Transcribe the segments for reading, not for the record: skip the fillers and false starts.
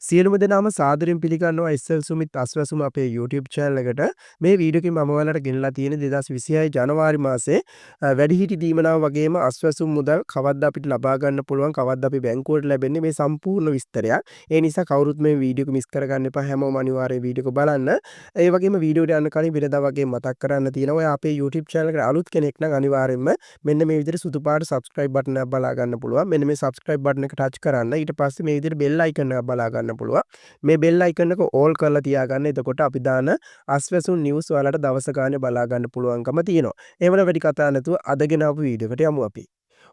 සියලුම දෙනාම සාදරයෙන් පිළිගන්නවා SL Sumith අස්වැසුම අපේ YouTube channel එකට. මේ වීඩියෝ එකෙන් මම ඔයාලට ගෙනලා තියෙන 2026 ජනවාරි මාසේ වැඩිහිටි දීමනාව වගේම අස්වැසුම් මුදල් කවද්ද අපිට ලබා ගන්න පුළුවන්, කවද්ද අපි බැංකුවට ලැබෙන්නේ, මේ සම්පූර්ණ විස්තරයක්. ඒ නිසා කවුරුත් මේ වීඩියෝ එක මිස් කරගන්න එපා. හැමෝම අනිවාර්යයෙන් වීඩියෝ එක බලන්න. ඒ වගේම වීඩියෝ එකට යන්න කලින් වෙනදා වගේ මතක් කරන්න තියෙනවා. ඔයා අපේ YouTube channel එකට අලුත් කෙනෙක් නම් අනිවාර්යයෙන්ම මෙන්න මේ විදිහට සුදු පාට subscribe button එකක් බලා ගන්න පුළුවන්. මෙන්න මේ subscribe button එක ටච් කරන්න. ඊට පස්සේ මේ විදිහට bell icon එකක් බලා ගන්න පුළුවන්. මේ බෙල් අයිකන් එක ඕල් කරලා තියාගන්න. එතකොට අපි දාන අස්වැසුම් නිවුස් ඔයාලට දවස ගානේ බලා ගන්න පුළුවන්කම තියෙනවා. එහෙමනම් වැඩි කතා නැතුව අද ගෙන ආපු වීඩියෝ එකට යමු අපි.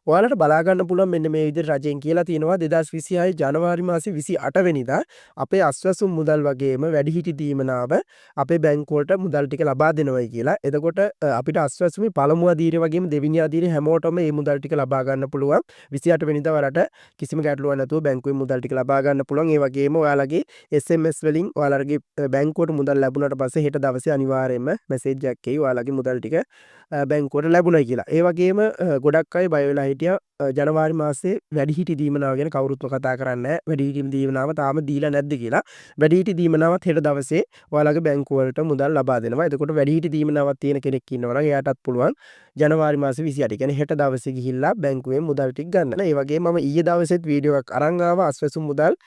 ඔයාලට බලා ගන්න පුළුවන් මෙන්න මේ විදිහට රජයෙන් කියලා තියෙනවා 2026 ජනවාරි මාසේ 28 වෙනිදා අපේ අස්වැසුම් මුදල් වගේම වැඩිහිටි දීමනාව අපේ බැංකුව වලට මුදල් ටික ලබා දෙනවයි කියලා. එතකොට අපිට අස්වැසුමේ පළමු අදියරේ වගේම දෙවෙනි අදියරේ හැමෝටම මේ මුදල් ටික ලබා ගන්න පුළුවන්. 28 වෙනිදා ඔයාලට කිසිම ගැටලුවක් නැතුව බැංකුවෙන් මුදල් ටික ලබා ගන්න පුළුවන්. ඒ වගේම ඔයාලගේ SMS වලින් ඔයාලගේ බැංකුවට මුදල් ලැබුණාට පස්සේ හෙට දවසේ අනිවාර්යයෙන්ම මැසේජ් එකක් එයි ඔයාලගේ මුදල් ටික බැංකුවට ලැබුණයි කියලා. ඒ වගේම ගොඩක් අය බය වෙලා හිටියා ජනවාරි මාසේ වැඩිහිටි දීමනාව ගැන කවුරුත්ම කතා කරන්නේ නැහැ. වැඩිහිටි දීමනාව තාම දීලා නැද්ද කියලා. වැඩිහිටි දීමනාවත් හෙට දවසේ ඔයාලගේ බැංකුව වලට මුදල් ලබා දෙනවා. එතකොට වැඩිහිටි දීමනාවක් තියෙන කෙනෙක් ඉන්නවා නම් එයාටත් පුළුවන් ජනවාරි මාසේ 28, කියන්නේ හෙට දවසේ ගිහිල්ලා බැංකුවෙන් මුදල් ටික ගන්න. ඒ වගේම මම ඊයේ දවසෙත් වීඩියෝ එකක් අරන් ආවා අස්වැසුම් මුදල්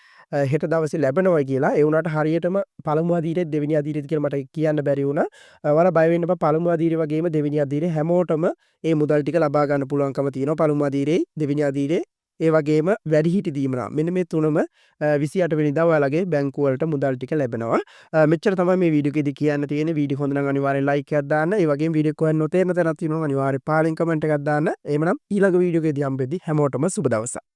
හෙට දවසේ ලැබෙනවා කියලා. ඒ වුණාට හරියටම පළමු අදියරෙත් දෙවෙනි අදියරෙත් කියලා මට කියන්න බැරි වුණා. ඔයාලා බය වෙන්න එපා. පළමු අදියරේ වගේම දෙවෙනි අදියරේ හැමෝටම ඒ මුදල් ටික ලබා ගන්න පුළුවන්කම තියෙනවා. පළමු අදියරේ, දෙවෙනි අදියරේ, ඒ වගේම වැඩිහිටි දීමනා, මෙන්න මේ තුනම 28 වෙනිදා ඔයාලගේ බැංකුව වලට මුදල් ටික ලැබෙනවා. මෙච්චර තමයි මේ වීඩියෝ එකේදී කියන්න තියෙන්නේ. වීඩියෝ හොඳ නම් අනිවාර්යෙන් ලයික් එකක් දාන්න. ඒ වගේම වීඩියෝ එක හොයන්න නොතේරෙන තැනක් තියෙනවා නම් අනිවාර්යෙන් පහලින් කමෙන්ට් එකක් දාන්න. එහෙමනම් ඊළඟ වීඩියෝ එකේදී හම්බෙද්දි හැමෝටම සුබ දවසක්.